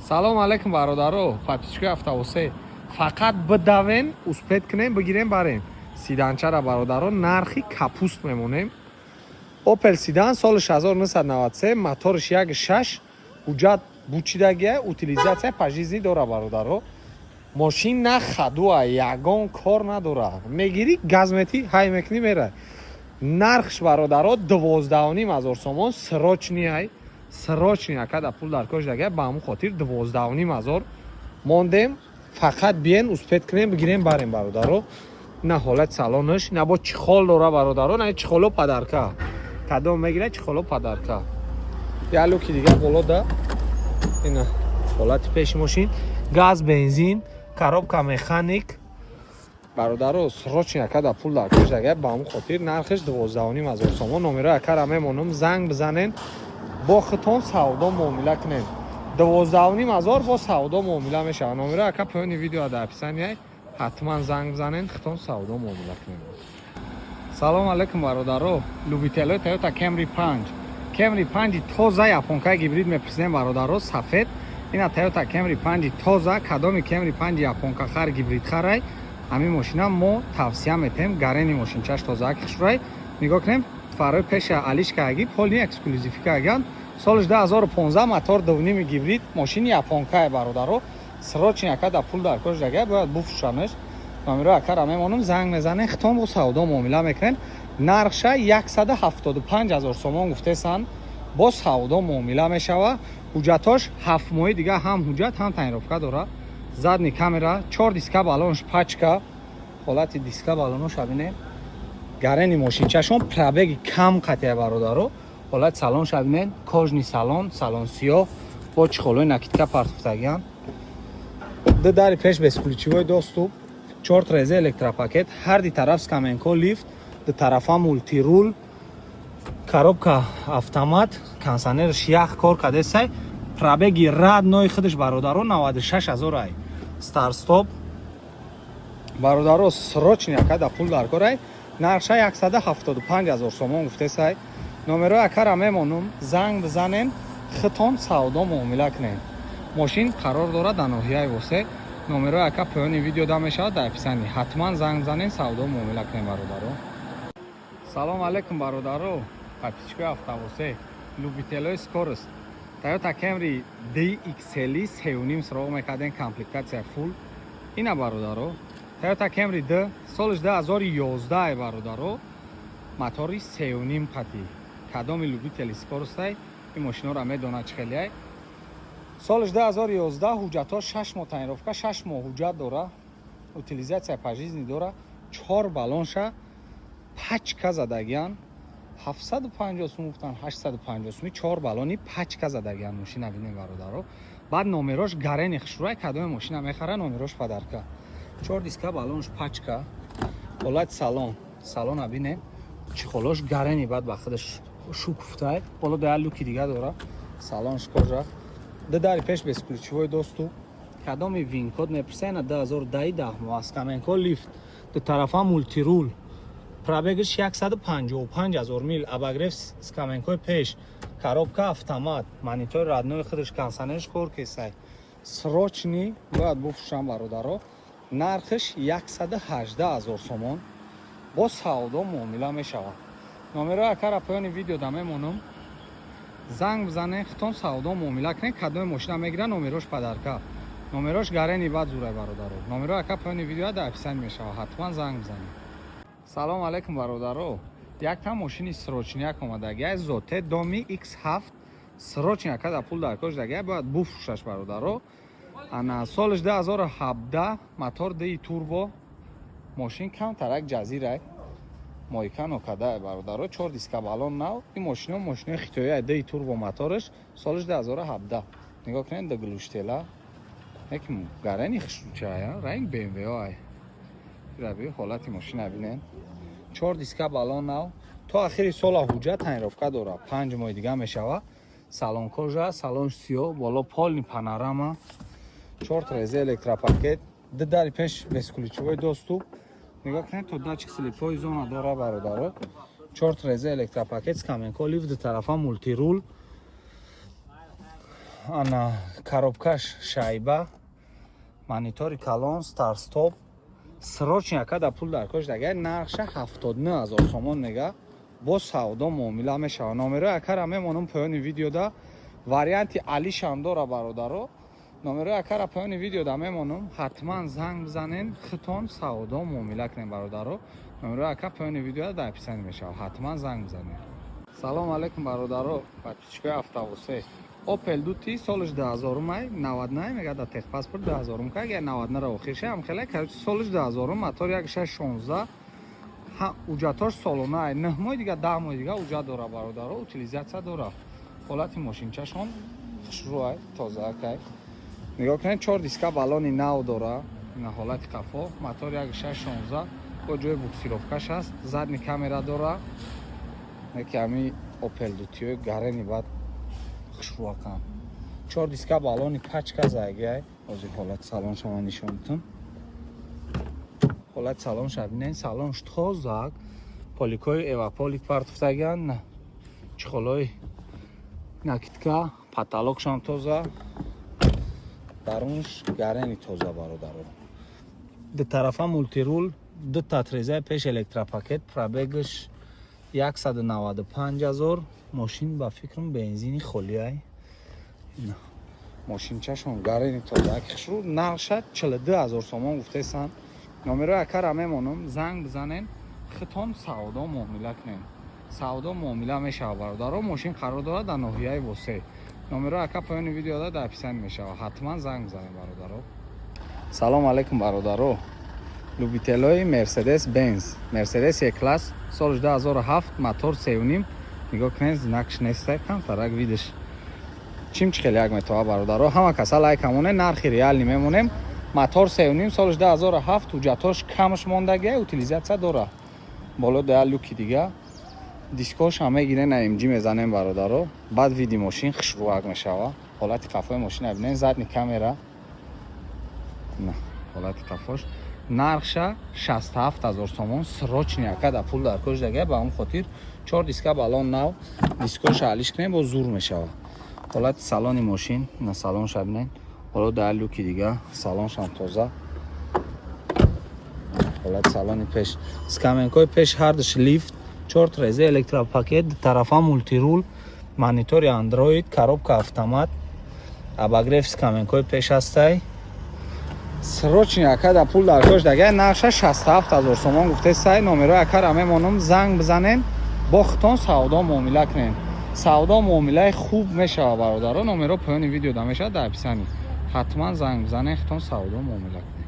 Салом алейкум, бародаро, подписчикои Автовосе. Фақат бидавен, успеть кунем, бигирем, барем. Седанчара, бародаро, нархи капуст мемонем. Опел седан, соли 1993, моториш 1.6, ҳуҷҷат бучидагия, утилизация по жизни дора, бародаро. Мошин на ходуа, ягон кор надора. Мегирӣ, газ метӣ, ҳай мекунӣ, мерай. Нархш, бародаро, 12,5 ҳазор сомон, срочный ай. Срочный акада пул дар кош дага, ба ҳамун хотир 12,5 ҳазор мондем. Фақат биен, успеть кунем, бигирем, барем, бародаро. На ҳолати салонаш, на бо чехол дора, бародаро, на чехоло подарка. Кадом мегира, чехоло подарка. Я люки дига боло да. Ина ҳолати пеши мошин, газ, бензин, коробка механик. Бародаро, срочный акада пул дар кош дага, ба ҳамун хотир нархаш 12,5 ҳазор сомон. Номерои акара мемонам, занг бизанен, бо худтон савдо муомила кунед. 12,5 ҳазор бо савдо муомила мешавад. Номерои ака поёни видео дар описания, ҳатман занг бизанен, худтон савдо муомила кунед. Салом алейкум, бародаро, любителои Toyota Camry 5. Camry 5 тоза, японкаи гибрид мепурсем, бародаро, сафед. Ина Toyota Camry 5 тоза, кадоми Camry 5 японка хар, гибрид харай, ҳамин мошина мо тавсия метем. Гарени мошинчаш тозаак хушрай. Нигоҳ кунем, фарҳои пеша алишкааги, полный эксклюзивикааган. Солиш 2015, мотор 2.5 гибрид, мошини японкае, бародаро. Срочный акада пул дар кош дага, бояд буфурӯшанаш. Номерои акара мемонам, занг мезанен, хитон бо савдо муомила мекунен. Нархша 175 ҳазор сомон гуфтесан, бо савдо муомила мешава. Ҳуҷҷатош 7 моҳи дига ҳам ҳуҷҷат, ҳам тонировка дора. Задний камера, чор диска баллонш пачка, ҳолати диска баллонош бинем. Гарени мошинчашон, пробеги кам қатия, бародаро. Ҳолати салон шабинен, кожаный салон, салон сиёҳ, бо чехолои накидка партофтагиан. Ду дари пеш бесключевой доступ, чор треза электропакет, ҳар ди тараф скамейка, лифт, ду тарафа мультируль, коробка автомат, кондиционерш ях кор кардесай. Пробеги родной худаш, бародаро, 96 ҳазор ай. Старт-стоп, бародаро, срочный акада пул дар корай. Нархша 175 ҳазор сомон гуфтесай. Номерои акара мемонум, занг бизанен, хитон савдо муомила кунен. Мошин қарор дорад дар ноҳияи Восе. Номерои ака поёни видео да мешавад, дар описании. Ҳатман занг бизанен, савдо муомила кунен, бародаро. Салом алейкум, бародаро, подписчикои Автовосе, любителои скорость. Toyota Camry DXL 3.5 суроғ мекарден, комплектация full. Ина, бародаро, Toyota Camry D, солиш 2011, бародаро, мотори 3.5 пати. Кадоми любители скоростай, ин мошиноро медонад, чӣ хелиай. Солиш 2011, ҳуҷҷатҳо 6 моҳ тонировка, 6 моҳ ҳуҷҷат дора, утилизация по жизни дора, чор баллонша пачка задагиан. 750 сум гуфтан, 850 суми чор баллони пачка задагиан. Мошина бинем, бародаро. Баъд номерош гарени хушрӯай, кадоме мошина мехара, номерош подарка. Чор диска баллонш пачка. Ҳолати салон, салона бинем, чехолош гарени, баъд ба худаш шукуфтай. Боло да люки дига дора, салонш кожа, ду дари пеш бесключевой доступ. Кадоми VIN-код мепурсай, на 2010, 10 моҳ, скамейка, лифт, ду тарафа мультируль, пробегаш 155 ҳазор мил, обогрев скамейкаи пеш, коробка автомат, монитори родной худаш, кондиционерш кор кесай. Срочный бояд буфурӯшам, бародаро. Нархаш 118 ҳазор сомон, бо савдо муомила мешавад. Номерои акара поёни видео да мемонам, занг бизанен, хитон савдо муомила кунед. Кадоме мошина мегира, номерош подарка. Номерош гарени бад зурай, бародаро. Номерои ака поёни видео дар описание мешавад, ҳатман занг бизанед. Салом алейкум, бародаро. Якта мошини срочняк омадагия, Зотте Доми X7. Срочный акада пул дар кош дагия, бояд буфурӯшаш, бародаро. Ана солиш 2017, мотор ди турбо, мошин камтарак ҷазирай, мойка нокадай, бародаро. Чор диска баллон нав. Ин мошино мошинои хитои, ди турбо мотораш, солиш 2017. Нигоҳ кунед, да глуштела яки гарани хушручая, ранг BMW ай. Раби ҳолати мошина бинен, чор диска баллон нав, то ахири сола ҳуҷҷат, тонировка дора, 5 моҳи дига мешава. Салон кожа, салон сиёҳ, боло полный панорама, чор треза электропакет, ду дари пеш бесключевой доступ. Нигоҳ кунед, то датчик слепой зона дора, бародаро. Чор треза электропакет, скамейка, лифт, ду тарафа мультируль. Ана, коробкаш шайба, монитори калон, старт-стоп. Срочно ака да пул дар кош дага, нархша 79 ҳазор сомон мега, бо савдо муомила мешава. Номерои акара мемонам поёни видеода. Варианти алишам дора, бародаро. Номерои акара поёни видеода мемонам, ҳатман занг бизанен, хитон савдо муомила кунем, бародаро. Номерои ака поёни видеода дар описание мешава, ҳатман занг бизанен. Салом алейкум, бародаро, подписчикои Автовосе. Опел 2Ти, солиш 2000 май, 99 мега, да техпаспорт 2000 ка, агар 99 ра охир ша, ам хеле, короче, солиш 2000, мотор 1.16, ҳуҷҷатош солона, 9 моҳи дига, 10 моҳи дига ҳуҷҷат дора, бародаро, утилизация дора. Ҳолати мошинчашон хушрӯай, тозаакай. Нигоҳ кунед, чор диска баллони нав дора. Ина ҳолати қафо, мотор 1.16, бо ҷои буксировкаш аст, задний камера дора. Яке ҳами Опел 2Тиёи гарени баъд хушрӯакан. Чор диска баллони пачка загиай. Ҳозир ҳолати салонша ман нишон медиҳам. Ҳолати салонша бинед, салонш тозак, поликои эваполик партофтагиан, чехолои накидка, потолокшам тоза, дарунш гарени тоза, бародаро. Дутарафа мультируль, дута трезаи пеш электропакет, пробегаш 195 ҳазор. Мошин, ба фикрам, бензини холиай. Мошинчашон гарени тоза, хушрӯ. Нархша 42 ҳазор сомон гуфтесан. Номерои акара мемонам, занг бизанен, хитон савдо муомила кунен. Савдо муомила мешава, бародаро. Мошин қарор дорад дар ноҳияи Восе. Номерои ака поёни видеода дар описание мешава, ҳатман занг бизанед, бародаро. Салом алейкум, бародаро, любителои Мерседес Бенз. Мерседес Е класс, соли 2007, мотор 3,5. Нигоҳ кунед, знакш нестай, камтарак видиш чим чи хеле як метова. Бародаро, ҳама каса лайк амоне, нархи реальный мемонем. Мотор 3,5, соли 2007, ҳуҷҷатош камш мондагия, утилизация дора. Боло да люки дига, дискош мегирен, АМГ мезанем, бародаро. Баъд види мошин хушрӯак мешава. Ҳолати қафои мошина бинен, задний камера, на ҳолати қафош. Нархша 67 ҳазор сомон. Срочный ака да пул дар кош дага, ба он хотир. Чор диска баллон нав, дискоша алиш кунем, бо зур мешава. Ҳолати салони мошин, на салонша бинен. Ҳоло дар люки дига, салоншам тоза. Ҳолати салони пеш, скамейкаҳои пеш ҳардуш лифт, чор трезе электропакет, тарафа мультируль, монитори андроид, коробка автомат, обогрев скамейкаҳои пеш ҳастай. Срочный ака да пул дар кош дага, нархша 67 ҳазор сомон гуфтесай. Номерои акара мемонам, занг бизанен, бо хитон савдо муомила кунен. Савдо муомилаи хуб мешава, бародаро. Номеро поёни видео да мешавад, дар описание. Ҳатман занг бизанен, хитон савдо муомила кунен.